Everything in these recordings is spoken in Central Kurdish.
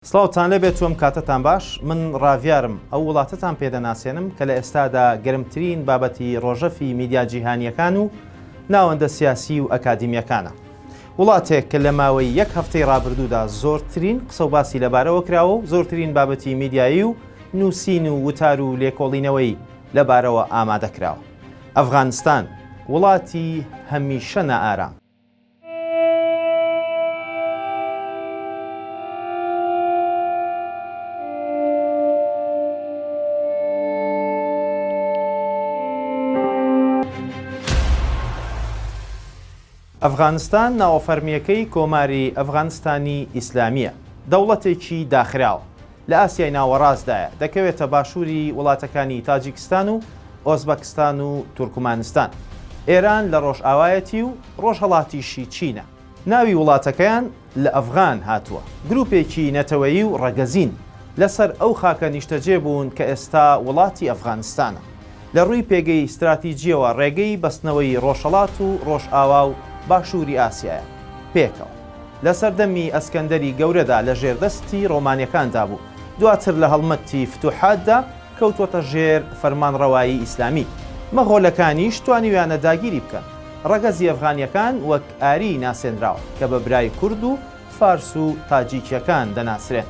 سڵاوتان لێبێت و ئەم کاتەتان باش، من ڕاڤیارم، ئەو وڵاتەتان پێ دەناسێنم کە لە ئێستادا گەرمترین بابەتی ڕۆژەفی میدیا جیهانییەکان و ناوەندە سیاسی و ئەکادیمییەکانە. وڵاتێک کە لە ماوەی یەک هەفتەی ڕابردوودا زۆرترین قسە و باسی لەبارەوە کراوە و زۆرترین بابەتی میدیایی و نووسین و وتار و لێکۆڵینەوەی لەبارەوە ئامادە کراوە. ئەفغانستان، وڵاتی هەمیشە نائارام. ئەفغانستان ناوە فەرمییەکەی کۆماری ئەفغانستانی ئیسلامییە، دەوڵەتێکی داخراوە، لە ئاسیای ناوەڕاستدایە، دەکەوێتە باشووری وڵاتەکانی تاجیکستان و ئۆزبەکستان و تورکمانستان. ئێران لە ڕۆژئاوایەتی و ڕۆژهەڵاتیشی چینە. ناوی وڵاتەکەیان لە ئەفغان هاتووە. گرووپێکی نەتەوەیی و ڕەگەزین. لەسەر ئەو خاکە نیشتەجێ بوون کە ئێستا وڵاتی ئەفغانستانە. لە ڕووی پێگەی ستراتیجییەوە ڕێگەی بەستنەوەی ڕۆژهەڵات و ڕۆژئاوا و باشووری ئاسیایە پێکەوە. لە سەردەمی ئەسکەندەری گەورەدا لە ژێر دەستی ڕۆمانیەکاندا بوو، دواتر لە هەڵمەتی فتوحاتدا کەوتووەتە ژێر فەرمانڕەوایی ئیسلامی. مەغۆلەکانیش توانیویانە داگیری بکەن. ڕەگەزی ئەفغانیەکان وەک ئاری ناسێنراوە، کە بە برای کورد و فارس و تاجیکیەکان دەناسرێن.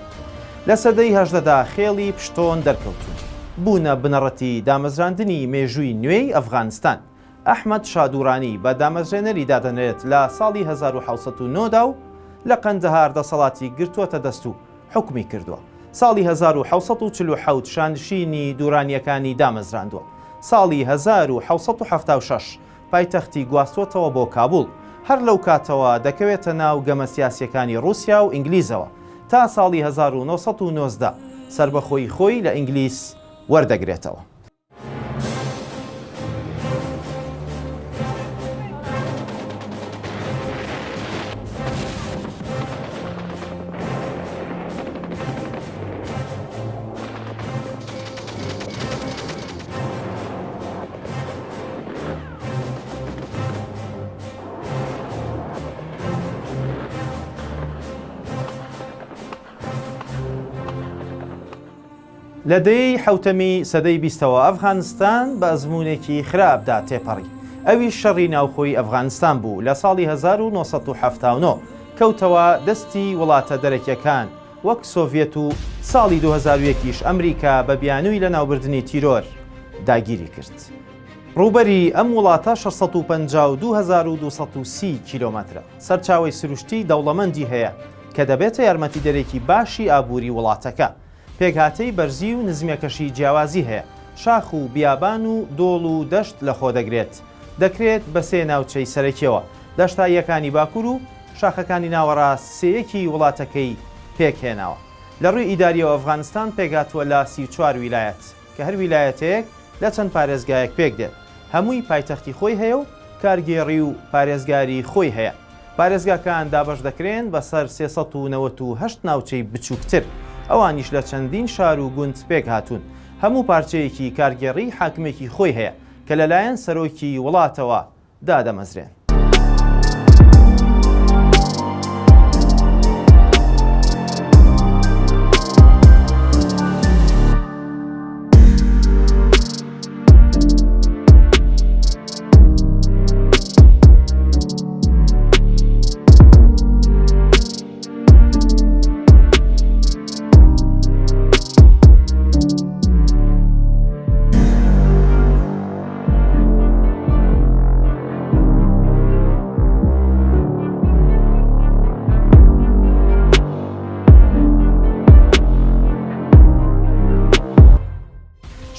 لە سەدەی هەژدەدا خێڵی پشتۆن دەرکەوتوون. بوونە بنەڕەتی دامەزراندنی مێژووی نوێی ئەفغانستان. ئەحمەد شا دورانی بە دامەزرێنەری دادەنرێت لە ساڵی 1709 دا و لە قەندەهار دەسەڵاتی گرتووەتە دەست و حوکمی کردووە. ساڵی 1747 شانشینی دورانییەکانی دامەزراندووە. ساڵی 1776 پایتەختی گواستووەتەوە بۆ کابوڵ. هەر لەو کاتەوە دەکەوێتە ناو گەمە سیاسییەکانی ڕووسیا و ئینگلیزەوە تا ساڵی 1919 سەربەخۆیی خۆی لە ئینگلیز وەردەگرێتەوە. لە دەیەی حەوتەمی سەدەی بیستەوە ئەفغانستان بە ئەزموونێکی خراپدا تێپەڕی، ئەویش شەڕی ناوخۆی ئەفغانستان بوو لە ساڵی 1979 کەوتەوە دەستی وڵاتە دەرەکیەکان وەک سۆڤیەت و ساڵی 2001 یش ئەمریکا بە بیانووی لەناوبردنی تیرۆر داگیری کرد. ڕووبەری ئەم وڵاتە 652230 کیلۆمەترە، سەرچاوەی سروشتی دەوڵەمەندی هەیە کە دەبێتە یارمەتیدەرێکی باشی ئابووری وڵاتەکە. پێکهاتەی بەرزی و نزمیەکەشی جیاوازی هەیە، شاخ و بیابان و دۆڵ و دەشت لەخۆدەگرێت. دەکرێت بە سێ ناوچەی سەرەکیەوە، دەشتاییەکانی باکوور و شاخەکانی ناوەڕاست سێیەکی وڵاتەکەی پێکهێناوە. لە ڕووی ئیداریەوە ئەفغانستان پێکهاتووە لە 34 ویلایەت، کە هەر ویلایەتەیەک لە چەند پارێزگایەک پێکدێت. هەمووی پایتەختی خۆی هەیە و کارگێڕی و پارێزگاری خۆی هەیە. پارێزگاکان دابەش دەکرێن بەسەر 398 ناوچەی بچووکتر، ئەوانیش لە چەندین شار و گوند پێکهاتوون. هەموو پارچەیەکی کارگێڕی حاکمێکی خۆی هەیە کە لەلایەن سەرۆکی وڵاتەوە دادەمەزرێن.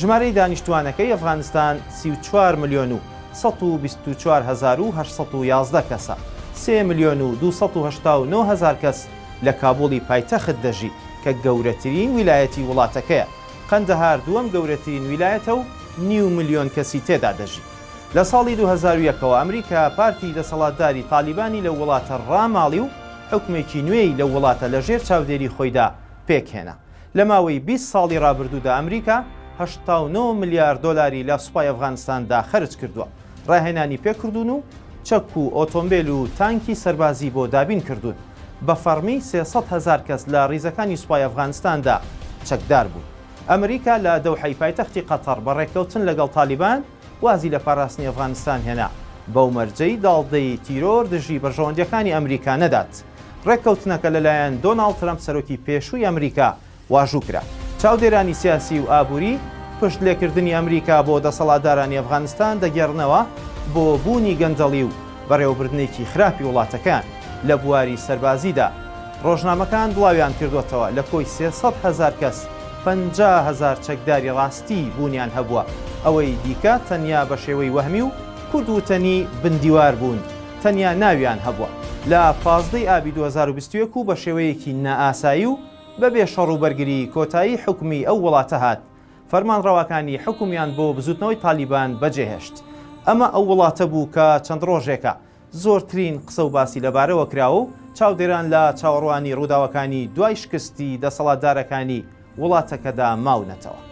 ژمارەی دانیشتووانەکەی ئەفغانستان 34 ملیۆن و 124811 کەسە، 3 ملیۆن و 289 هەزار کەس لە کابوڵی پایتەخت دەژی کە گەورەترین ویلایەتی وڵاتەکەیە. قەندەهار دووەم گەورەترین ویلایەتە و نیو ملیۆن کەسی تێدا دەژی. لە ساڵی 2001 ەوە ئەمریکا پارتی دەسەڵاتداری تالیبانی لەو وڵاتە ڕاماڵی و حوکمێکی نوێی لەو وڵاتە لە ژێر چاودێری خۆیدا پێکهێنا. لە ماوەی 20 ساڵی ڕابردوودا ئەمریکا 89 ملیار دۆلاری لە سوپای ئەفغانستاندا خەرج کردووە، ڕاهێنانی پێکردوون و چەک و ئۆتۆمبێل و تانکی سەربازی بۆ دابین کردوون. بە فەڕمی 300 هەزار کەس لە ڕیزەکانی سوپای ئەفغانستاندا چەکدار بوون. ئەمریکا لە دەوحەی پایتەختی قەتەڕ بە ڕێککەوتن لەگەڵ تالیبان وازی لە پاراستنی ئەفغانستان هێنا، بەو مەرجەی داڵدەی تیرۆر دژی بەرژەوەندییەکانی ئەمریکا نەدات. ڕێککەوتنەکە لەلایەن دۆناڵد ترەمپ سەرۆکی پێشووی ئەمریکا واژوو کرا. چاودێرانی سیاسی و ئابووری پشت لێکردنی ئەمریکا بۆ دەسەڵاتدارانی ئەفغانستان دەگێڕنەوە بۆ بوونی گەندەڵی و بەڕێوەبردنێکی خراپی وڵاتەکەیان لە بواری سەربازیدا. ڕۆژنامەکان بڵاویان کردووەتەوە لە کۆی 300 هەزار کەس 50 هەزار چەکداری ڕاستی بوونیان هەبووە، ئەوەی دیکە تەنیا بە شێوەی وەهمی و کورد وتەنی بن دیوار بوون، تەنیا ناویان هەبووە. لە 15 ی ئابی 2021 و بە شێوەیەکی نائاسایی و بەبێ شەڕ و بەرگری کۆتایی حوکمی ئەو وڵاتە هات، فەرمانڕەواکانی حوکمیان بۆ بزوتنەوەی تالیبان بەجێهێشت. ئەمە ئەو وڵاتە بوو کە چەند ڕۆژێکە زۆرترین قسە و باسی لەبارەوە کراوە و چاودێران لە چاوەڕوانی ڕووداوەکانی دوای شکستی دەسەڵاتدارەکانی وڵاتەکەدا ماونەتەوە.